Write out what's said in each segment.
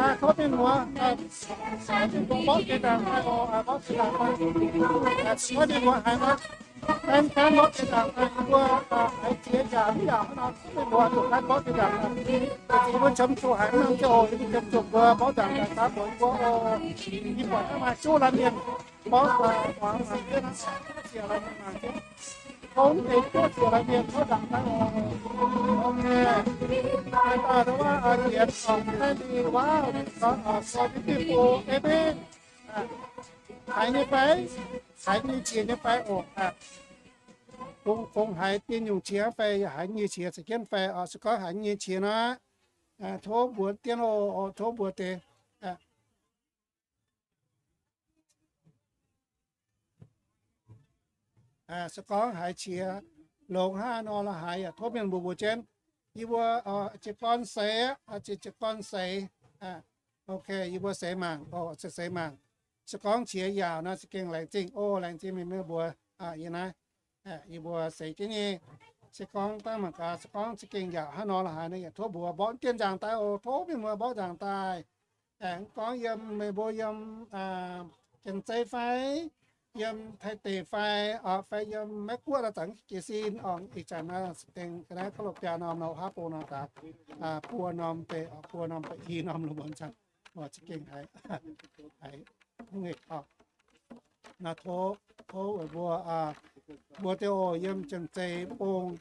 Aa, tov mienh muoz, aa, mborqv jiex ndaangc daaih oc, aa, mborqv jiex ndaangc daaih. Aa, tov mienh muoz haiz nor, fai, fai mborqv jiex ndaangc daaih, yie mbuo, aa, haiz jiex yaac mv yaac hnangv nor, tov mienh muoz zuqc fai mborqv jiex ndaangc daaih. Aa, yie mbuo qiemx zuqc haiz hnangv nor ziangh hoc, yie mbuo qiemx zuqc mbuo mborqv ndaangc daaih daaih mbuox yie mbuo oc. Yie buatc hnangv maaih juv laanh mienh mborqv daaih muangx mangc jienv, juov ziex laanh mienh mangc jienv. Tov mv deix juov ziex laanh mienh mborqv ndaangc daaih oc. Ok. Daaih daaih wuov, aa, yienx oc, daaih ninh wuov, so beautiful, amen. Haiz nyei fai? Haiz nyei qiex nyei fai oc? Kungx, kungx haiz dieh nyungc qiex fai haiz nyei qiex za'jienv fai oc? Se gorngv haiz nyei qiex nor, tov mbuox dienv oc, tov mbuox deix. Se gorngv haiz qiex longx hnangv nor la'haiz yaac tov mienh mbuox mbuox jienv. Yie mbuo jiez gorn seix, jiez, jiez gorn seix. Ok, yie mbuo seix mangc, seix mangc. Se gorngv qiex yaauc nor za'gengh laengz zingh oc, laengz zingh meih mbuo yiem naaiv. Yie mbuo seix jienv nyei. Se gorngv dangh mangc gaax, se gorngv za'gengh yaauc hnangv nor la'haiz nor yaac tov mbuox mborqv dienv nzangc daaih oc, tov mienh mbuo mborqv nzangc daaih. Aengx gorngv yiem meih mbuo yiem Janx-Zei fai yiem Taiv deic fai, fai yiem Meiv Guoqv la'zanc jiez sin oc, ih zanc naaiv ga'naaiv gorngv loz biaa norm nor, haav bung nor daaih buo norm deix, buo norm deix, i norm lungh muonz cangv, za'gengh haiz, haiz hungh hec oc. Naaiv tov, tov weic mbuo, mbuo deix oc, yiem Janx-Zei bung.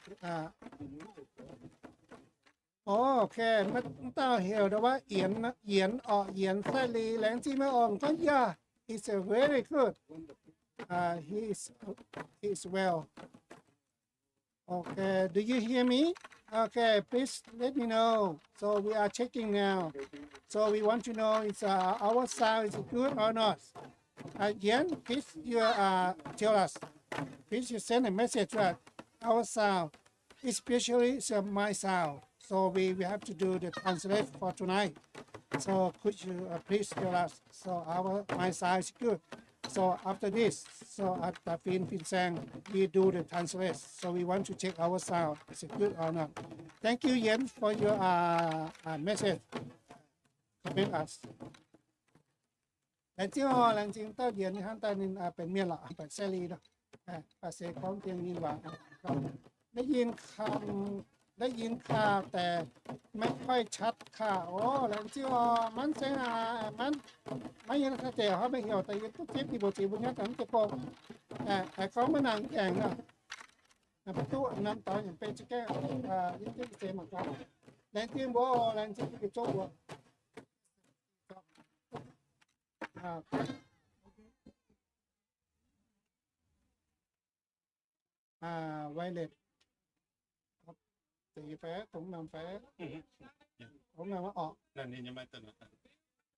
Ok, mv dauh heuc ndau wuov Yienx, Yienx oc, Yienx Sai Li, laengz zingh meih oc, gorngv yaac, it's a very good. He is, he is well. Okay, do you hear me? Okay, please let me know. So we are checking now. So we want to know is, uh, our sound is good or not. Uh, Yan, please you, uh, tell us. Please you send a message to us. Our sound, especially is, uh, my sound. So we, we have to do the translate for tonight. So could you, uh, please tell us? So our, my sound is good. So after this, so at the Fin Fin Sang, we do the translate. So we want to check our sound is it good or not. Thank you, Yan, for your, uh, uh, message. Comment us. Laengz zingh oc, laengz zingh dauh Yienx hnangv daaih ninh, aa, benx mienh lorqc, benx Sai Li nor. Aa, baac se gorngv dien nyei waac, ได้ยินคำ ได้ยินข่าวแต่ไม่ค่อยชัดค่ะ Orqc, laengz zingh oc, manv zengx aac, manv, maiv yiem naaiv deix hnangv meih heuc daaih yie duqv zipv ninh mbuo ziex mbuo nyei daaih mv deix gong. Aa, haiz gorngv maiv nangc gaengh nor, maiv duqv norm dorngx yaac beiv za'gengh, aa, yie zipv zeix mangc gaax. Laengz zingh mbuo oc, laengz zingh yie zouv mbuo. Aa, wireless. Dongh norm fai? Dongh norm orqc.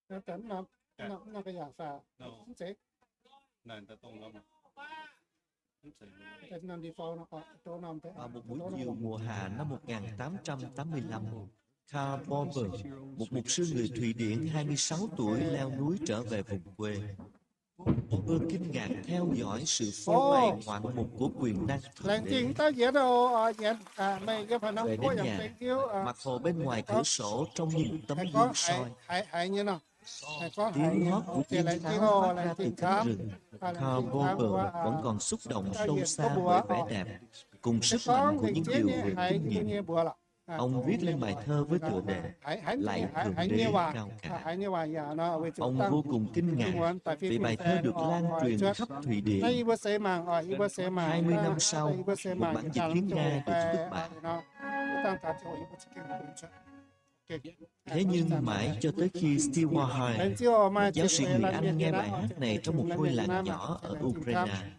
Dongh norm, norm, norm ga'yaangc fai? Mv zeiz. Vào một buổi chiều mùa hạ năm một ngàn tám trăm tám mươi lăm, Karl Barber, một mục sư người Thụy Điển hai mươi sáu tuổi, leo núi trở về vùng quê. Barber kinh ngạc theo dõi sự phô bày ngoạn mục của quyền năng Thượng Đế. Về đến nhà, mặt hồ bên ngoài cửa sổ trông như một tấm gương soi. Tiếng hót của chim sáo phát ra từ cánh rừng. Karl Barber vẫn còn xúc động sâu xa bởi vẻ đẹp, cùng sức mạnh của những điều vừa kinh nghiệm. Ông viết lên bài thơ với tựa đề Lạy Thượng Đế Cao Cả. Ông vô cùng kinh ngạc vì bài thơ được lan truyền khắp Thụy Điển. Hai mươi năm sau, một bản dịch tiếng Nga được xuất bản. Thế nhưng mãi cho tới khi Steve Wilhoit, một giáo sĩ người Anh, nghe bài hát này trong một ngôi làng nhỏ ở Ukraine,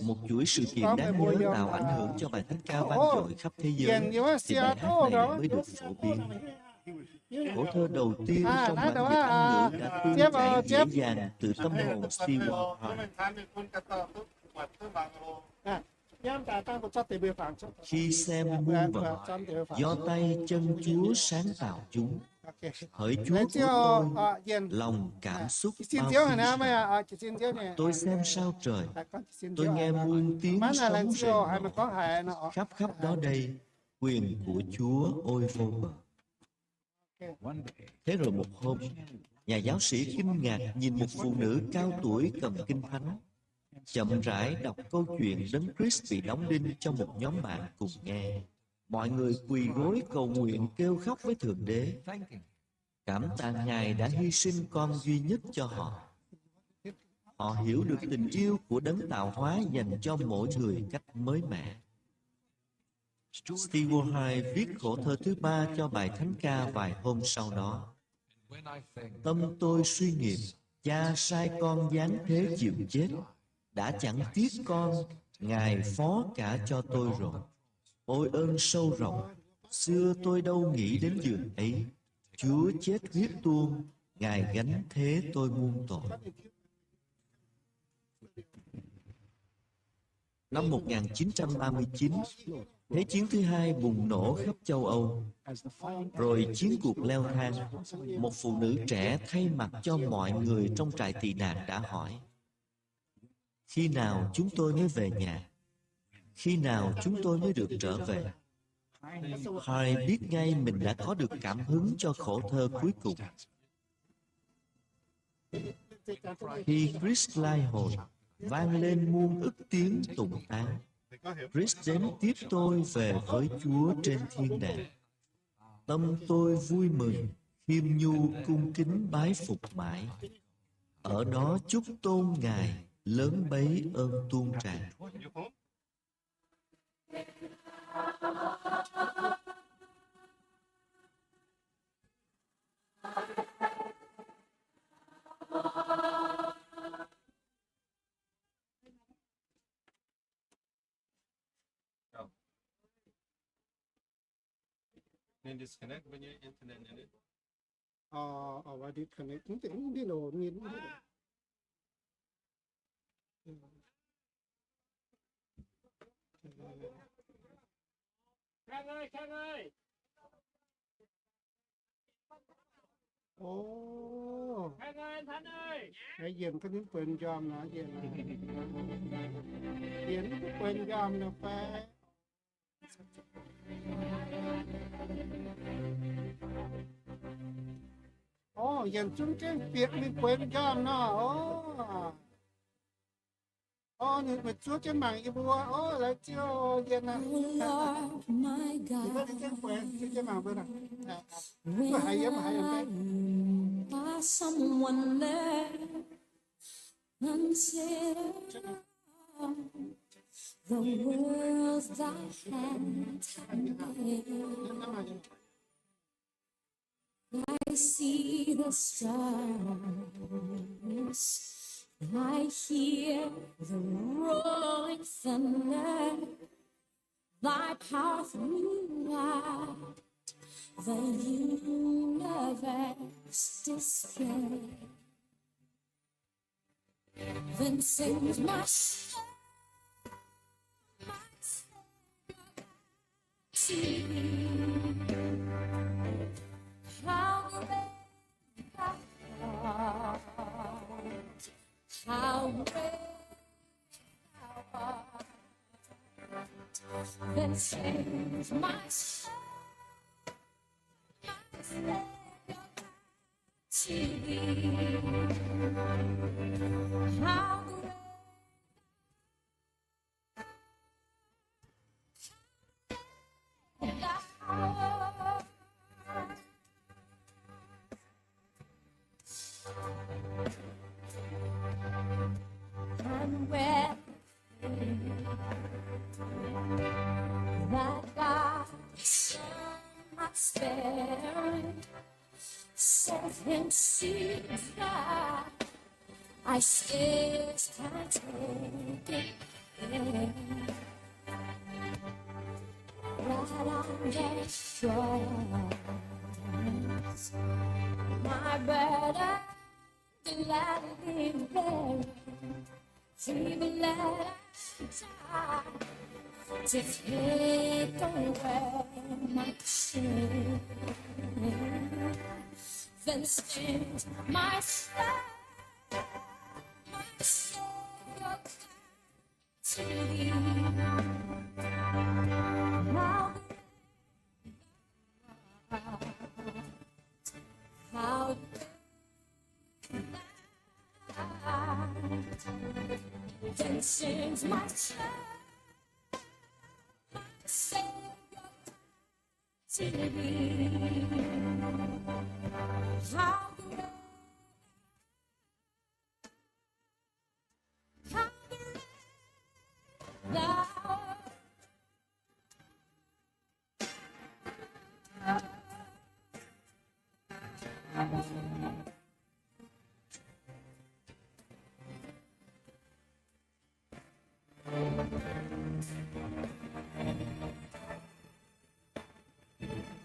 một chuỗi sự kiện đáng nhớ tạo ảnh hưởng cho bài thánh ca vang dội khắp thế giới, thì bài hát này mới được phổ biến. Khổ thơ đầu tiên trong bản dịch Anh ngữ đã tuôn chảy dễ dàng từ tâm hồn Steve Wilhoit. Khi xem muôn vật, do tay chân Chúa sáng tạo chúng, hỡi Chúa của tôi, lòng cảm xúc bao dung. Tôi xem sao trời, tôi nghe muôn tiếng sóng rền nổi, khắp khắp đó đây, quyền của Chúa ôi vô bờ. Thế rồi một hôm, nhà giáo sĩ kinh ngạc nhìn một phụ nữ cao tuổi cầm kinh thánh, chậm rãi đọc câu chuyện Đấng Christ bị đóng đinh cho một nhóm bạn cùng nghe. Mọi người quỳ gối cầu nguyện kêu khóc với Thượng Đế, cảm tạ Ngài đã hy sinh con duy nhất cho họ. Họ hiểu được tình yêu của Đấng Tạo Hóa dành cho mỗi người cách mới mẻ. Steve Wilhoit viết khổ thơ thứ ba cho bài thánh ca vài hôm sau đó. Tâm tôi suy nghiệm, Cha sai con giáng thế chịu chết, đã chẳng tiếc con, Ngài phó cả cho tôi rồi. Ôi ơn sâu rộng, xưa tôi đâu nghĩ đến dường ấy. Chúa chết huyết tuôn, Ngài gánh thế tôi muôn tội. Năm một ngàn chín trăm ba mươi chín, Thế chiến thứ hai bùng nổ khắp châu Âu. Rồi chiến cuộc leo thang, một phụ nữ trẻ thay mặt cho mọi người trong trại tị nạn đã hỏi: Khi nào chúng tôi mới về nhà? Khi nào chúng tôi mới được trở về? Hoyt biết ngay mình đã có được cảm hứng cho khổ thơ cuối cùng. Khi Christ lai hồi, vang lên muôn ức tiếng tùng tán: Christ đến tiếp tôi về với Chúa trên thiên đàng. Tâm tôi vui mừng, khiêm nhu cung kính bái phục mãi. Ở đó chúc tôn Ngài, lớn bấy ơn tuôn tràn. Nên disconnect với internet này. Ờ, ờ, và disconnect. Không thể, không biết đâu, nhìn không biết đâu. Khang ơi, Khang ơi. Ồ. Khang ơi, Khang ơi. Cái gì có những quyền giòm nó gì là. Gì có quyền giòm nó phải. Ồ, yiem zungv jienv bieqc mingh bueix m'njormh nor. Ồ. Ồ, ninh mbuo zuov jienv mangc yie mbuo. Ồ, laaix ziouc yiem naaiv. Yie mbuo zuov jienv bueix, zuov jienv mangc mbuo naaic. Mbuo haiz yiem, haiz yiem. The world thy hand hath made. I see the stars, I hear the rolling thunder. Thy power throughout the universe display. Then sings my soul, my soul to thee. How great thou art, how great thou art. Then sings my soul, my Savior, to thee. How great thou art. And when that God the Son must bear, so him sees that I scarce can take it. Right on the cross, my burden gladly bearing, he bled and died to take away my sin. Then sings my soul, my Savior, to thee. How great thou art, how great thou art. Then sings my soul, my Savior, to thee. How great, how great thou art.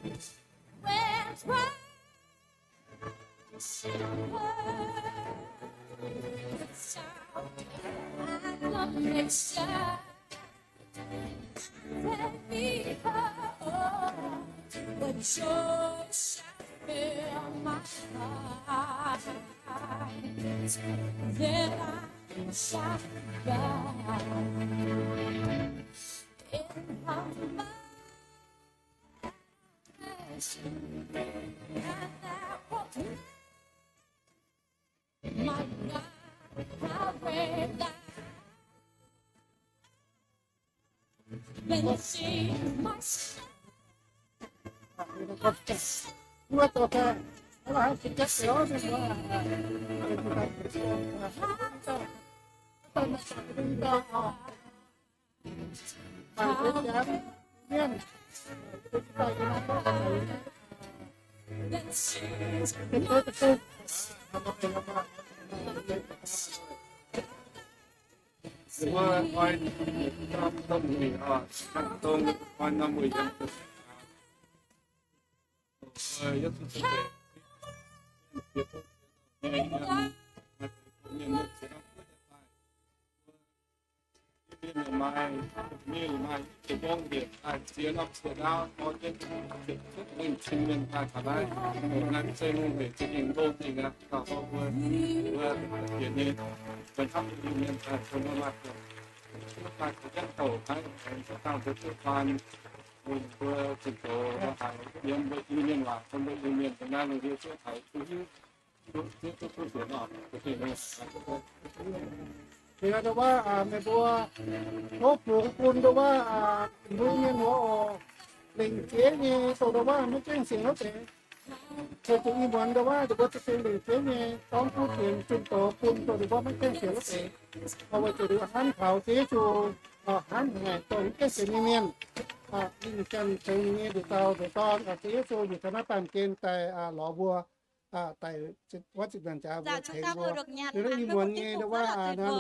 With praise and worship, with shout and acclamation, and behold, the joy shall fill my heart. Then I shall abide in humble adoration, and I will praise my God, how great thou art. Then sings my soul, my soul, then sings my soul. Wuov oix norm mueic oc, norm dong oix norm mueic yiem. Yesu Giduc mienh maaih, mienh maaih, mienh maaih ziex norm ziex ndaauv, mor jienv mienh cin mienh daaih taux naaiv, naaiv se lungh hec zingh nyei, longx zingh aqv. Dauh mbuo, mbuo bieqc nyei, mbuo hnamv Iu-Mienh daaih, mbuo maaih, mbuo daaih taux jienv douc naaiv, dangh mbuo duqv faan, mbuo zuqc zoux haic yiem mbuo Iu-Mienh waac, mbuo Iu-Mienh dongh naaiv lungh ndiev zieqv taux duqv hiuv, duqv duqv duqv sienx oc. Liuz nduov wuov, meih mbuo tov fungx bun nduov wuov, mbuo Iu-Mienh wuov oc, lengc jeiv nyei dongh nduov wuov maiv gaengh sienx wuov deix. Ceix zuqc ih muonz nduov wuov, ninh mbuo za'gengh lengc jeiv nyei gorngv kuv fienx zunh doz bun dongh ninh mbuo maiv gaengh sienx wuov deix. Weic zuqc ninh hnamv taux Ziouv Yesu, hnamv haic dongh maiv gaengh sienx nyei mienh. Ninh ganh tengx ninh nyei nduqc dauh nduqc dorn, Ziouv Yesu, yietc dauh naaiv baamh gen daaih lorz mbuo. daic wuov zinh nzaangc jaax mbuo tengx mbuo. Liuz naaiv ih muonz nyei nduov wuov, naaiv mbuo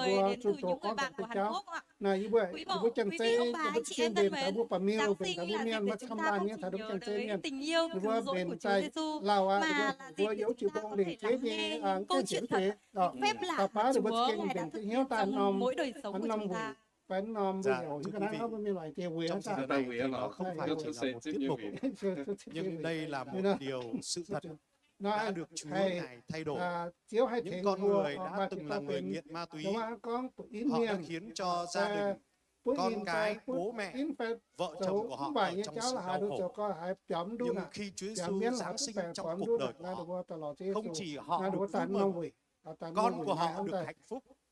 zunh doz gorngv daaih bun jauv. Naaiv yie mbuo, yie mbuo janx-zei, yie mbuo za'gengh mbenc daaih mbuo ba'miuh, mbenc daaih mbuo mienh, maiv camv laanh nyei taux mbuo janx-zei mienh. Ninh mbuo mbenc daaih lauh aqv, ninh mbuo youz jiu mbong lengc jeiv nyei gaengh sienx deix. Da'baav ninh mbuo za'gengh mbenc jienv hnyouv daaih norm, norm wuic, fai norm mbuo heuc hnyouv ga'naaiv hnangv mbuo mienh waac deix wuic aqv. Naaiv haih, Ziouv haih tengx mbuo, maaih deix dauh benx, gorngv ba'inv mienh, butv in fai butv in fai zoux mv baac nyei jauv la'haaix nduov zoux gau haiz biaux mv duqv naaic, biaux mienv la'haaix duqv baengc biaux mv duqv naaic, naaiv ninh mbuo daaih lorz Ziouv Yesu, naaiv ninh mbuo daaih norm wuic, daaih norm wuic naaiv daaih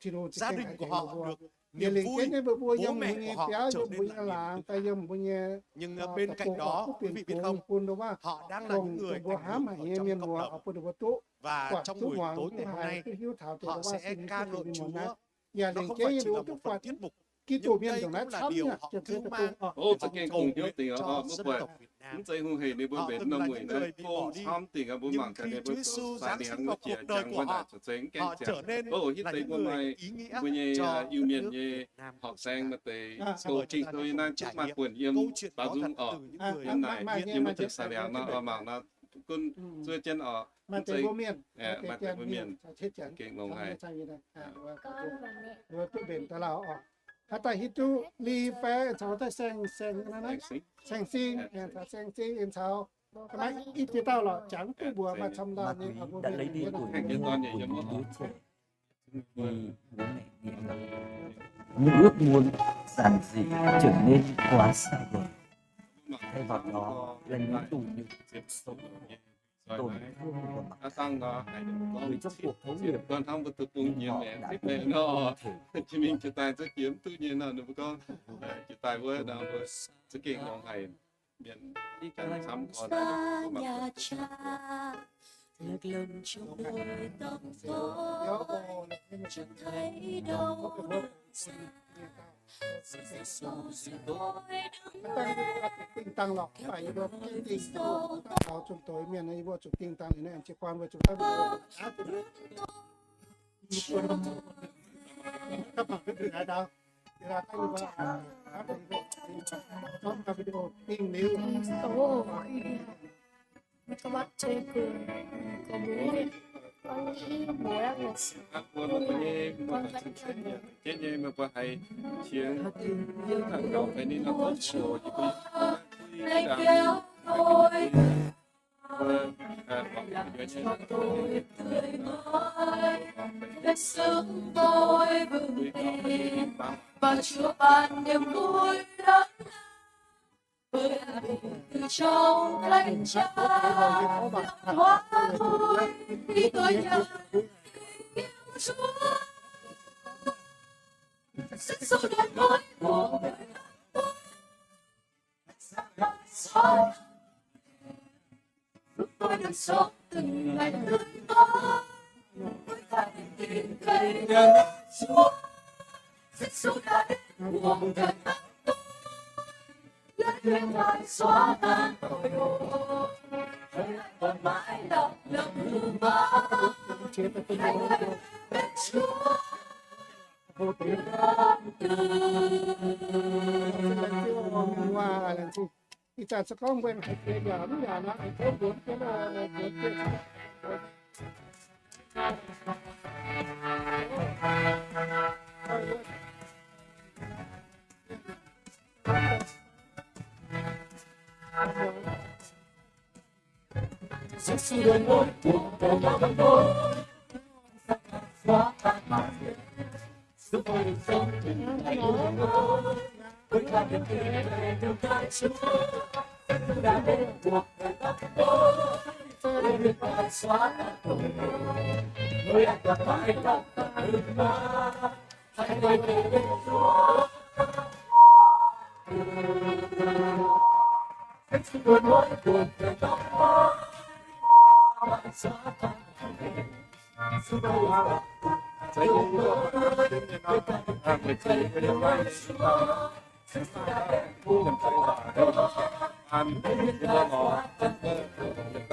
Tin-Hungh za'gengh haih tengx ninh mbuo. Yietc lengc jeiv nyei mbuo, mbuo yiem mbuo nyei biauv, yiem mbuo nyei laangz, daaih yiem mbuo nyei deic-bung, bun nduov wuov, dongh mbuo hnamv haic nyei mienh muoz, bun ninh mbuo duqv buatc duqv muangx duqv haiz duqv hiuv taux deix wuov sin duqv zuqc mienh muoz naaiv. Yaac lengc jeiv nyei ninh mbuo duqv buatc Giduc mienh ndongc naaiv camv nyei, janx-zei deic-bung oc. Za'gengh kungx hnyouv dingc oc, mv buatc mv zeiz hungh hec ninh mbuo mbenc norm wuic naaiv gong camv dingc aqv. Mbuo mangc gaax ninh mbuo zoux sai liangx wuov jiex jangx wuov naaic, za'gengh gaengh jangx. Oc, hitv deix mbuo maaih mbuo nyei Iu-Mienh nyei horqc saeng maaih deix douz-zingh douz nyei naaiv, duqv maaih buonc yiem baaux nzung oc. Yiem naaic yiem wuov zuqc sai liangx nor, mangc nor, gunv zuov jienv oc. Maaih deix mbuo mienh, maaih deix mbuo mienh gengh longx haic. Duqv mbenc daaih lauh oc. Haaix daaih hiuv duqv Li fai caux daaih Saeng, Saeng, Saeng Sing, caux Saeng Sing caux, maiv i ziex dauh lorqc, jangx duqv mbuox maaih camv dauh nyei, mbuo mienh. Những ước muốn giản dị trở nên quá xa vời. Thay vào đó là những tụ niệm tổn thương của bản thân. Người trong cuộc thấu niệm, họ đã từng có thể Dingh dangh lorqc, mv baac yie mbuo dingh dangh taux zunh doz mienh, yie mbuo zuqc dingh dangh liuz naaiv, jiex buan mbuo zuqc video dingh liuz. Các bác chơi cùng, có bố mẹ, con nghĩ bố đang là sao? Và chứa ban niềm vui lớn lao. Ơi, từ trong cánh trào lòng thoáng thôi, khi tôi nhớ tình yêu Chúa. Sức sống đón mối của người con tôi. Xóa, tôi được sống từng ngày tươi mới. Tôi phải tìm thấy Chúa. Giê-xu đã đến cuộc đời tôi. Lấy huyết Ngài xóa tan tội lỗi. Tôi lại còn mãi lặp lặp ước mong. Hãy quay về bên Chúa. Ih zanc se gorngv mbuo haiz jiex yaac mv yaac nor, aengx tov mbuox jienv, mbuox jienv.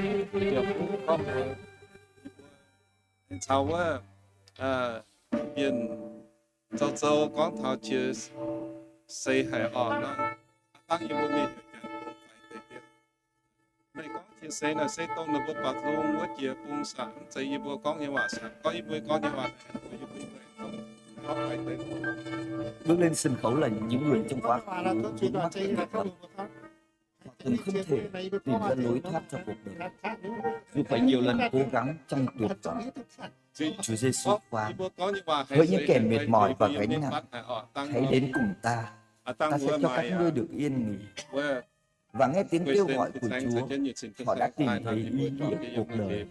Yie gorngv mbuox caux wuov, mienh zoux zoux gorngv taux qiex seix haic orqc nor, dangv yie mbuo mienh heuc janx bung faix deix mienh. Meih gorngv qiex seix naaic se dongh ninh mbuo baaux nzung wuov jiex bung saah? Mv zeiz yie mbuo gorngv nyei waac saah? Gorngv yie mbuo gorngv nyei waac, yie mbuo gorngv faix deix. Bước lên sân khấu là những người trong quá khứ vướng mắc về bệnh tật. Họ từng không thể tìm ra lối thoát cho cuộc đời, dù phải nhiều lần cố gắng trong tuyệt vọng. Chúa Giêsu khuyên, hỡi những kẻ mệt mỏi và gánh nặng, hãy đến cùng ta, ta sẽ cho các ngươi được yên nghỉ. Và nghe tiếng kêu gọi của Chúa, họ đã tìm thấy ý nghĩa cuộc đời.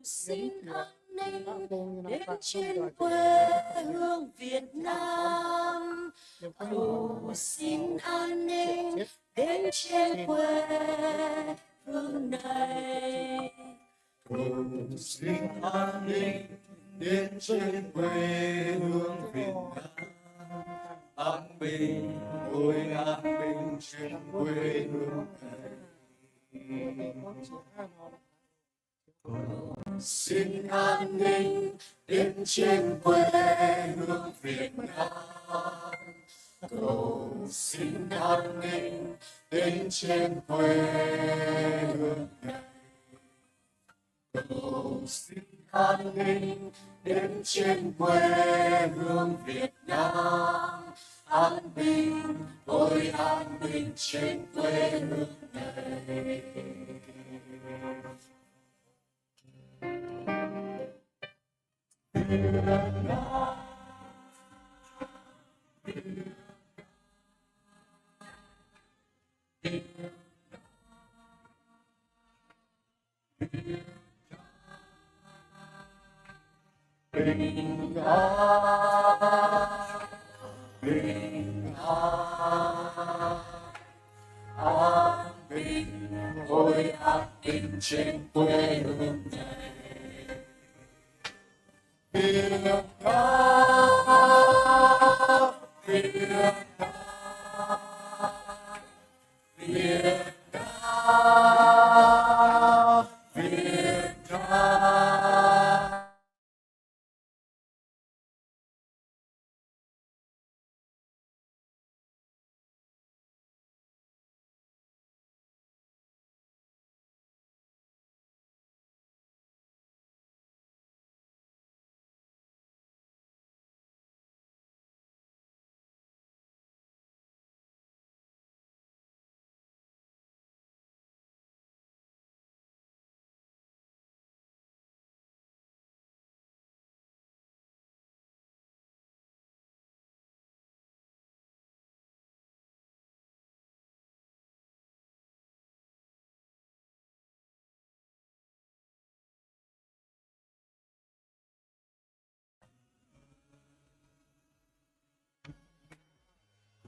Xin an ninh đến trên quê hương Việt Nam. Cầu xin an ninh đến trên quê hương này. Cầu xin an ninh đến trên quê hương Việt Nam. An bình, ôi an bình trên quê hương này. Cầu xin an ninh đến trên quê hương Việt Nam. Cầu xin an ninh đến trên quê hương này. Cầu xin an ninh đến trên quê hương Việt Nam. An bình, ôi an bình trên quê hương này. Bình an, bình an, an bình, ôi an bình trên quê hương này. Việt Nam, Việt Nam, Việt Nam, Việt Nam.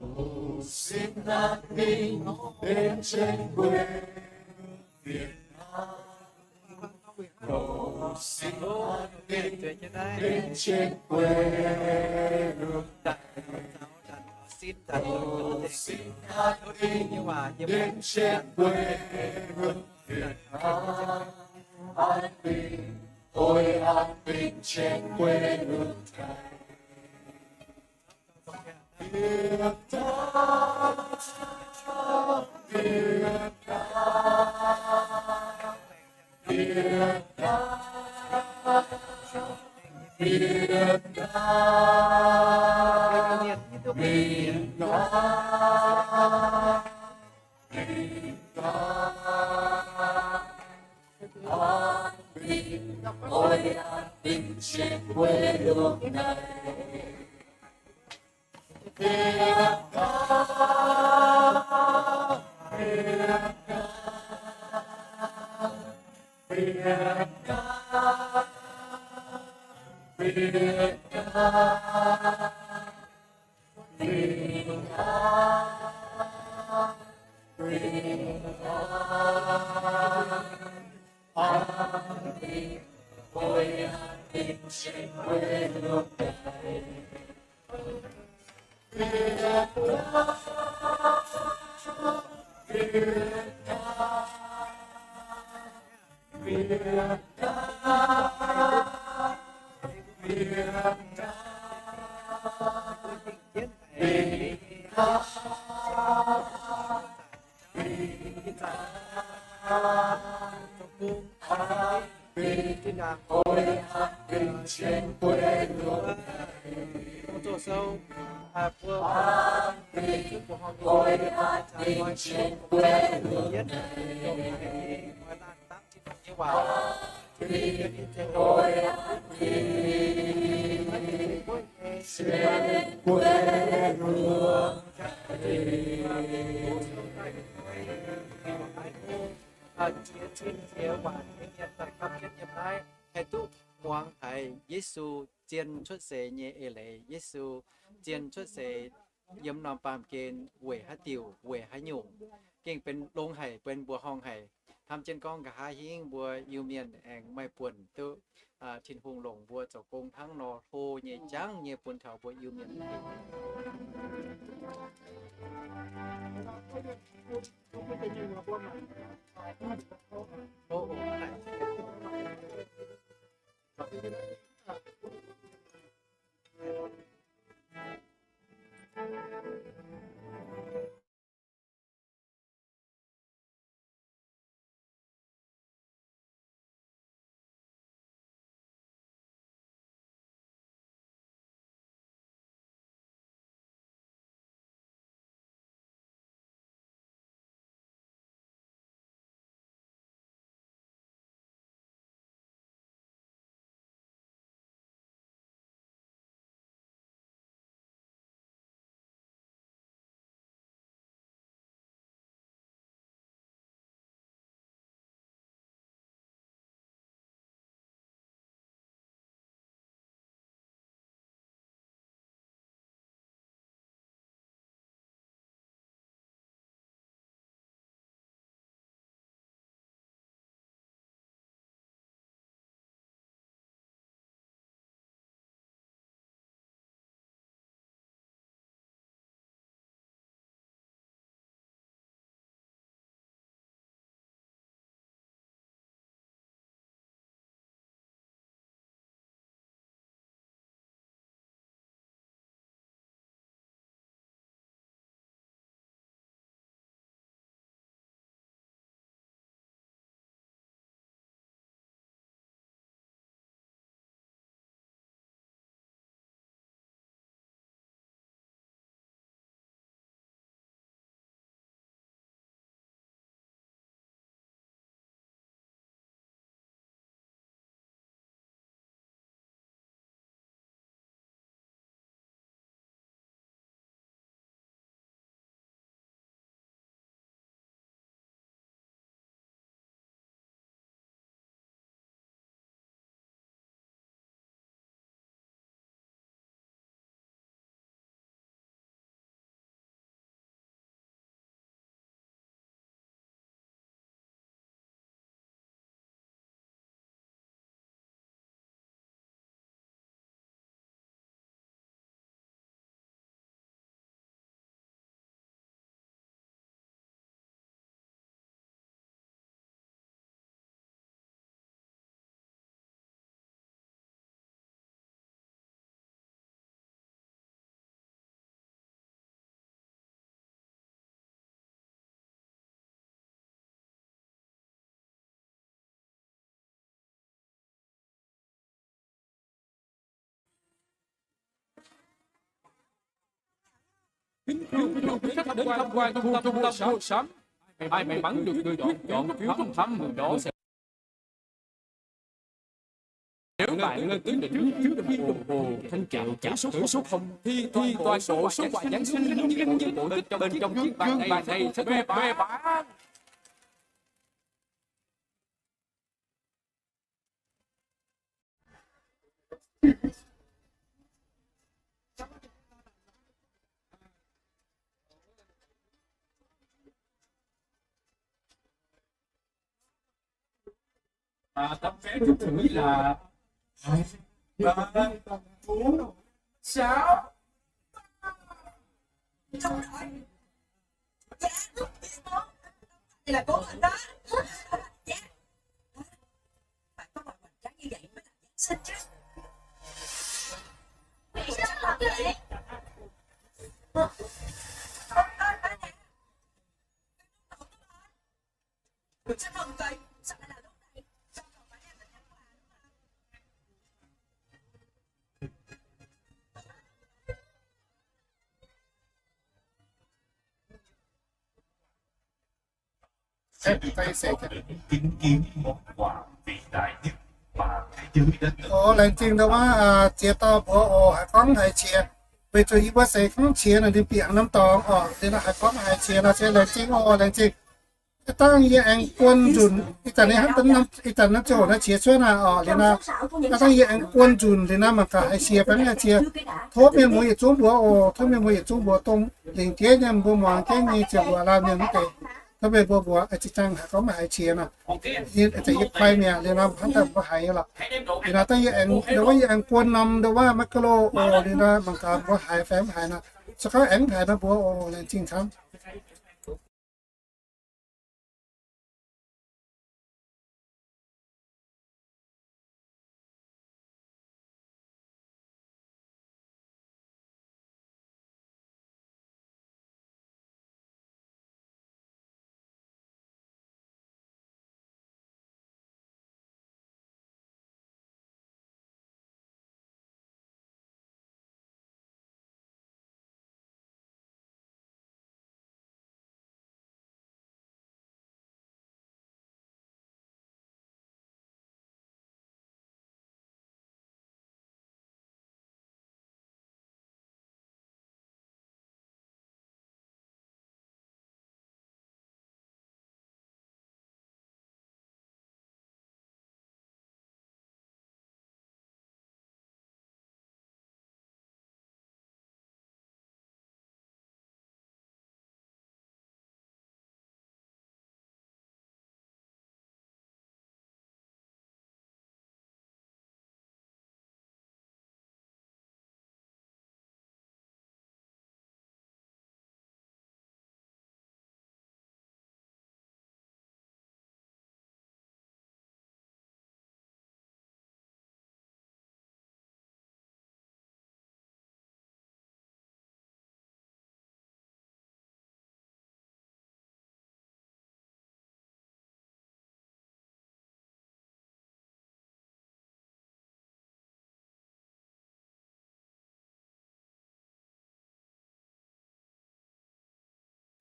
Cầu xin an ninh đến trên quê hương Việt Nam. Cầu xin an ninh đến trên quê hương này. Cầu xin an ninh đến trên quê hương Việt Nam. An bình, ôi an bình trên quê hương này. Việt Nam, Việt Nam, Việt Nam, Việt Nam, Việt Nam. Jiex cing jiex waanc nyei mienh daaih gapv jienv yiem naaiv, haih duqv muangx haiz Yesu zien cuotv seix nyei eix leiz, Yesu zien cuotv seix yiem norm baamh gen weic haaix diuc, weic haaix nyungc, gengh benx longx haic, benx mbuoqc horngh haic. Hnamv jienv gorngv nqa'haav hingv mbuo Iu-Mienh aengx maaih buonc duqv Tin-Hungh longc mbuo zoux gong hnangv nor hlo nyei jangv nyei bun taux mbuo Iu-Mienh. Kính mời quý khách đến tham quan khu trung tâm mua sắm. Ai may mắn được lựa chọn, chọn phiếu rút thăm mừng đó sẽ Bài ngân tuyến được chiếu, chiếu đồng hồ, thanh tra trả số, số không, thi, thi toàn bộ số quà Giáng sinh, những nhiệm vụ bên trong chiếc gương bài này sẽ về bản. À, tấm vé trúng thưởng là hai, ba, bốn, sáu. Thì là bốn rồi đó. Dạ. Phải có một hoành tráng như vậy mới là giáng sinh chứ. Vì sao mà vậy? Sao không vậy? Sao lại là lúc này? Sao không phải là mình ăn quà đúng không? Kính, kính, kính món quà vĩ đại nhất mà thế giới đã từng. Ov, laengz zingh ndau wuov, aa, ziex dauh mbuox oc, haiz gorngv haiz qiex. Weic zuqc yie mbuo seix gorngv qiex naaic ninh bieqc norm dorngx oc, liuz nor haiz gorngv haiz qiex nor se laengz zingh oc, laengz zingh. Dangh yie aengx buon nzunc, ih zanc ninh hnamv, ih zanc naaiv ziouc naaiv qiex cuotv naaic oc, liuz nor, dangh yie aengx buon nzunc liuz nor mangc gaax haiz qiex fai mv haiz qiex. Tov mienh muoz yietc zungv mbuox oc, tov mienh muoz yietc zungv mbuox dongh lingc jeiv nyei mbuo muangx jienv nyei ziepc luoqc laanh mienh mv deix. Tov mienh mbuo mbuox, ih zanc haiz gorngv maiv haiz qiex nor, ih zanc yie kuaih mi'aqv, liuz nor hnamv daaih mbuo haiz lorqc. Liuz nor dangh yie aengx, ndau wuov yie aengx buon norm ndau wuov maiv ga'loh oc, liuz nor mangc gaax mbuo haiz fai mv haiz nor, se gorngv aengx mv haiz nor mbuox oc, laengz zingh camv.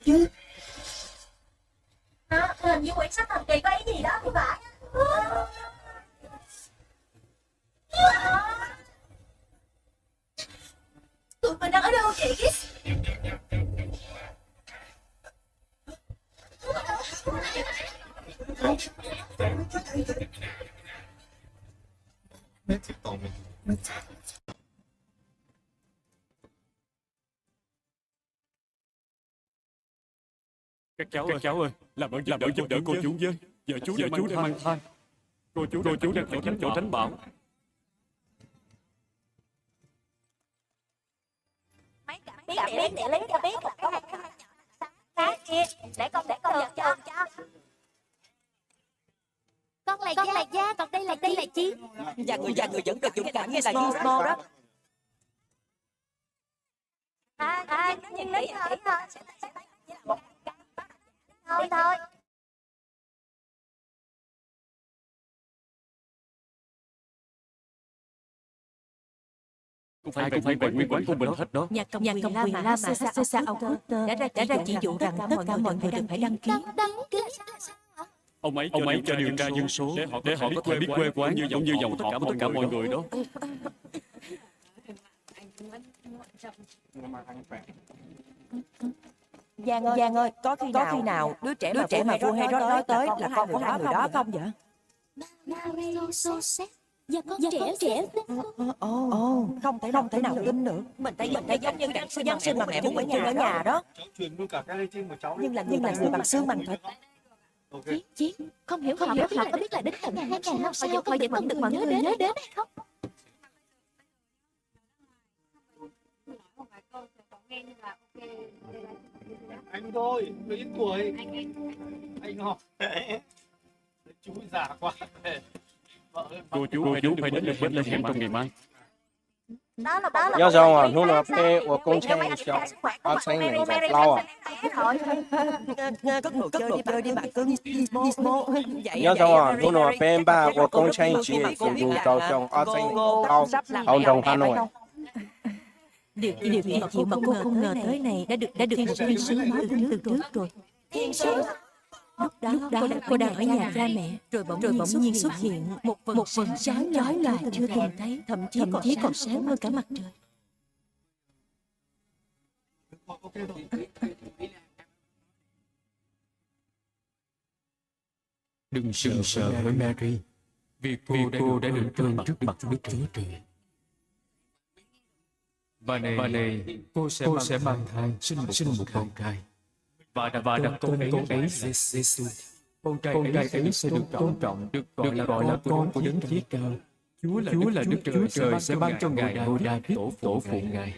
Chứ. Đó, hình như quyển sách thần kỳ có ý gì đó thì phải. Tụi mình đang ở đâu vậy? Các cháu ơi, làm ơn, làm ơn giúp đỡ cô chú với. Vợ chú đang mang thai. Cô chú đang trốn tránh bão. Mấy bạn bè, mấy bạn bè cho biết là cái hai cái hai nhỏ này sao, để con, để con vào trường cho. Con là Gia, còn đây là Chi. Và người, và người dẫn đội dũng cảm như là Gizmo đó. À, à, nhưng nếu như thế thôi, sẽ, sẽ, sẽ, thôi thôi. Không phải, không phải vậy, nguyên quán của mình hết đó. Nhà cầm quyền La Mã Caesar Augustus đã ra chỉ dụ rằng tất cả mọi người đều phải đăng ký. Đăng, đăng ký sao? Ông ấy cho điều tra dân số để họ có thể biết quê quán cũng như giọng họ của tất cả mọi người đó. Giang ơi, Giang ơi, có khi nào, có khi nào đứa trẻ, đứa mà, trẻ mà vua Herod nói tới là con của hai người đó không vậy? Mary, Joseph, do con, do trẻ, con trẻ sinh không? Ồ, ồ, không thể nào, không thể nào tin được. Mình thấy, mình thấy giống như cảnh sư Giáng sinh mà mẹ muốn mình ở nhà đó. Nhưng là, nhưng là người bằng xương bằng thịt. Chiến, Chiến, không hiểu, không họ, hiểu họ có biết là đến tận hai ngàn năm sau, họ vẫn còn được mọi người nhớ đến hay không? Anh thôi, tôi ít tuổi. Anh học. Chú già quá. Cô chú, cô chú phải đến được Bethlehem trong ngày mai. Nyob zoo hnub no peb ua koob tsheej xiong ob txhiab leih nqoi plau. Cất nụ, cất nụ đi, đi bạn cứ Gizmo. Nyob zoo hnub no peb mbav ua koob tsheej jiex yiem du rau xiong ob txhiab leih nqoi plau hauv nzong Hà Nội. Điều, điều kỳ diệu mà cô không ngờ tới này đã được, đã được một thiên sứ nói từ trước, từ trước rồi. Lúc đó, cô đang, cô đang ở nhà cha mẹ, rồi bỗng, rồi bỗng nhiên xuất hiện một vầng, một vầng sáng chói lòa chưa từng thấy, thậm chí còn sáng hơn cả mặt trời. Đừng sợ, đừng sợ với Mary, vì cô đã được trưng trước mặt Đức Chúa Trời. Và này, và này, cô sẽ, cô mang, sẽ mang thai, sinh một, sinh một con trai. Và đặt, và đặt tên, tên con ấy Giê-, Giêsu. Con trai, con trai ấy sẽ được tôn trọng, được gọi là con, con của Đấng Chí Cao. Chúa là, Chúa là Đức Chúa Trời sẽ ban cho ngài ngôi Đa-vít tổ, tổ, tổ phụng ngài.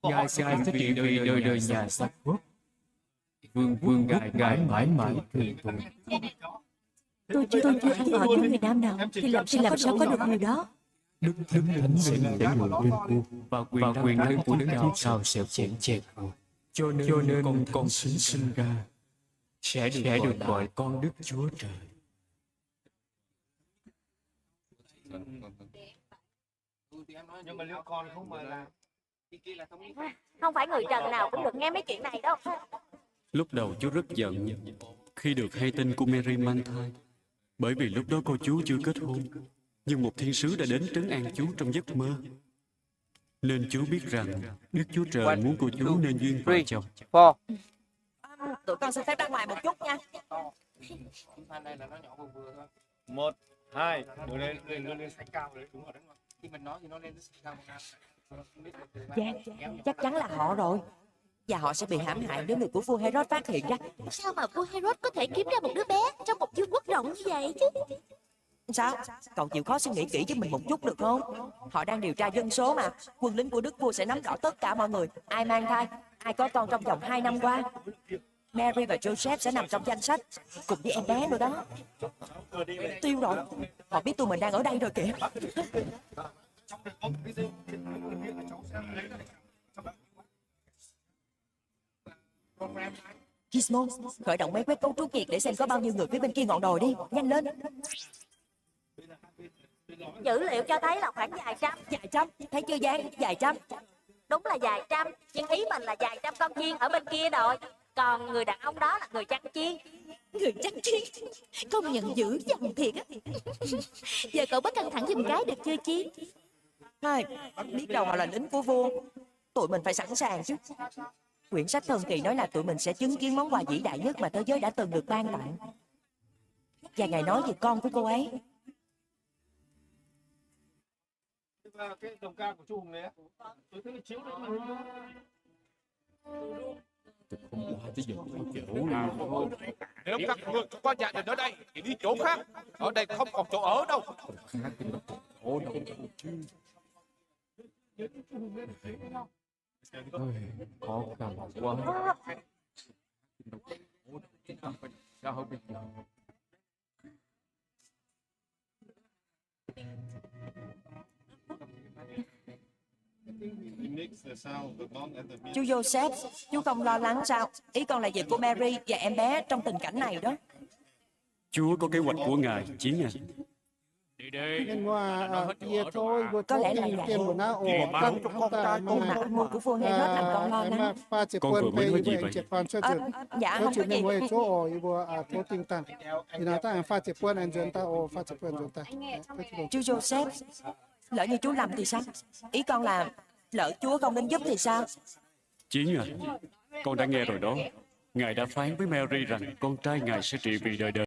Ngài sẽ, ngài sẽ trị vì đời, đời nhà Gia-cốp. Vương, vương quốc ngài mãi mãi trường tồn. Tôi chưa, tôi chưa ăn ở với người nam nào, thì làm, thì làm sao có được người đó? Đức, Đức Thánh Linh sẽ ngự trên cô, và quyền năng của Đấng Chí Cao sẽ phủ che cô. Cho nên, cho nên con, con Thánh Sinh ra sẽ được, sẽ được gọi là con Đức Chúa Trời. Không phải người trần nào cũng được nghe mấy chuyện này đâu. Lúc đầu Chúa rất giận khi được hay tin cô Mary mang thai, bởi vì lúc đó cô chú chưa kết hôn. Nhưng một thiên sứ đã đến trấn an chú trong giấc mơ. Nên chú biết rằng Đức Chúa Trời muốn cô chú nên duyên vợ chồng. Tụi con xin phép ra ngoài một chút nha. Một, hai, ngồi đây, lên, lên, lên sân cao đấy, đúng rồi, đúng rồi. Khi mình nói thì nó lên sân cao một năm. Chắc, chắc chắn là họ rồi. Và họ sẽ bị hãm hại nếu người của vua Herod phát hiện ra. Sao mà vua Herod có thể kiếm ra một đứa bé trong một vương quốc rộng như vậy chứ? Sao? Cậu chịu khó suy nghĩ kỹ với mình một chút được không? Họ đang điều tra dân số mà. Quân lính của Đức vua sẽ nắm rõ tất cả mọi người. Ai mang thai, ai có con trong vòng hai năm qua. Mary và Joseph sẽ nằm trong danh sách, cùng với em bé nữa đó. Tiêu rồi. Họ biết tụi mình đang ở đây rồi kìa. Gizmo, khởi động máy quét cấu trúc nhiệt để xem có bao nhiêu người phía bên kia ngọn đồi đi. Nhanh lên. Dữ liệu cho thấy là khoảng vài trăm. Vài trăm, thấy chưa Giang? Vài trăm. Đúng là vài trăm, nhưng ý mình là vài trăm con chiên ở bên kia đồi. Còn người đàn ông đó là người chăn chiên. Người chăn chiên. Công nhận dữ dằn thiệt á. Giờ cậu bớt căng thẳng giùm cái được chưa Chiến? Hai, biết đâu họ là lính của vua. Tụi mình phải sẵn sàng chứ. Quyển sách thần kỳ nói là tụi mình sẽ chứng kiến món quà vĩ đại nhất mà thế giới đã từng được ban tặng. Và Ngài nói về con của cô ấy. Nếu các ngươi không có gia đình ở đây thì đi chỗ khác. Ở đây không còn chỗ ở đâu. Ôi, khó khăn quá. Chú Joseph, chú không lo lắng sao? Ý con là về cô Mary và em bé trong tình cảnh này đó. Chúa có kế hoạch của Ngài, Chiến à. Mienh muoz, yie tov yie mbuo tov ding mienh muoz naaiv oc, hnangv daaih maaih, maaih faah ziepc buon beiv yie mbuo aengx jiez gorn cuotv nzunc. Tov zuqc mienh muoz zuov oc, yie mbuo tov ding daaih. Ih hnoi daaih aengx faah ziepc buon aengx nzuonx daaih oc, faah ziepc buon nzuonx daaih. Chú Joseph, lỡ như chú lầm thì sao? Ý con là lỡ Chúa không đến giúp thì sao? Chính là con đã nghe rồi đó. Ngài đã phán với Mary rằng con trai ngài sẽ trị vì đời đời.